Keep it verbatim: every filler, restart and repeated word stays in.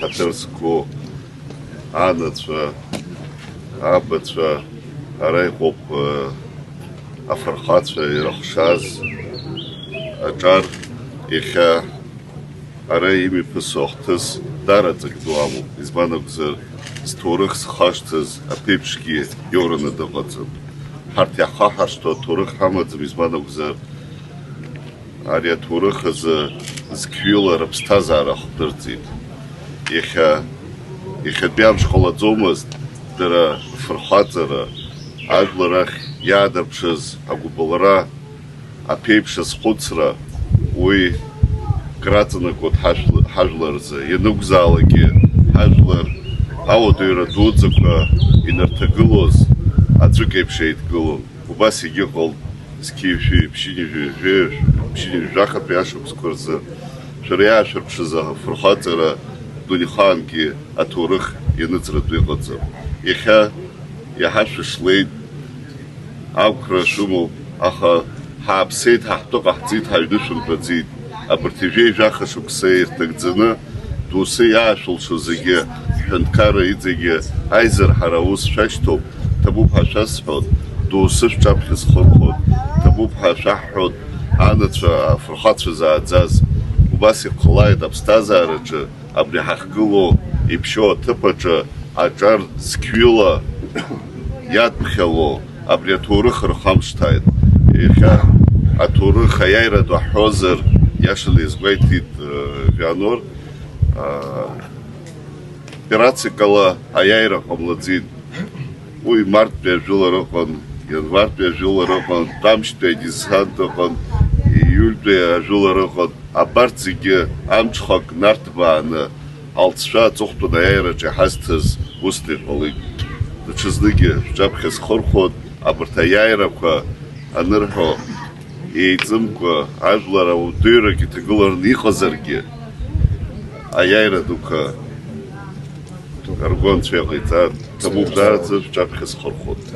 Ҳаҭыр зқәу анацәа, абацәа, ара иҟоуп, э, афырхацәа ирыхшаз аҿар. Иахьа ара имҩаԥысуа ахҭыс даара ҵак ду амоуп. Избан акәзар, зҭоурых зхашҭыз аԥеиԥшгьы иоураны дыҟаӡам. Ҳарҭ иаҳхаҳаршҭуа аҭоурых ҳамаӡам, избан акәзар, ари аҭоурых азы зқьҩыла рыԥсҭазаара ахдырҵеит. Иахьа, иахьатәи амш ҟалаӡомызт, дара афырхаҵара, ажәлар ахь иаадырԥшыз агәыбылра, аԥеиԥш азхәыцра, уи краҵанакуеит ҳажәла-, ҳажәлар рзы. Ианакәзаалакгьы ҳажәлар ауадаҩра дуӡӡақәа инарҭагылоз аӡәык еиԥш еидгылон. Убас егьыҟалт зқьи жәшәи ԥшьынҩажәи жәаҩа-, ԥшьынҩажәи жәахатәи ашықәсқәа рзы. Шәара иаашәырԥшыз афырхаҵара дунеихаангьы аҭоурых ианыҵратәы иҟаӡам. Иахьа иаҳа шәышлеит, ақәра шәымоуп, аха ҳааԥсеит, ҳаҳтәы ҟаҳҵеит, ҳаҩны шәымтәаӡеит. Абарҭ ижәеи жәаха шықәса ирҭагӡаны, доусы иаашәылшо зегьы, ҳҳәынҭқарра иҵегьы аизырҳара аус шәашьҭоуп, ҭабуп ҳәа шәасҳәоит, доусы шәҿаԥхьа схырхәоит, ҭабуп ҳәа шәаҳҳәоит, анацәа, афырхацәа зааӡаз. Убас иҟалааит аԥсҭазаараҿы абри ҳахьгылоу иԥшьоу аҭыԥ аҿы аҿар зқьҩыла иадԥхьало абри аҭоурых рхамышҭааит. Иахьа аҭоурых аиааира ду ҳҳәозар, иашаны иазгәеиҭеит, э, Вианор, э, операциакала аиааира ҟамлаӡеит. Уи марттәи ажәылара ыҟан, январтәи ажәылара ыҟан, тәамшьтәи адесант ыҟан, ииультәи ажәылара ыҟан. Абарҭ зегьы амҽхак нарҭбааны, алҵшәа аҵыхәтәан аиааираҿы иҳазҭаз усны иҟалеит. Даҽазныкгьы шәҿаԥхьа схырхәоит, абарҭ аиааирақәа анырҳәо, еиҵымкәа, ажәлар аудыҩрагь иҭагылараны иҟазаргьы, аиааира дуқәа ргәы анцәа иҟаиҵар, ҭабуп, даараӡа шәҿаԥхьа схырхәоит.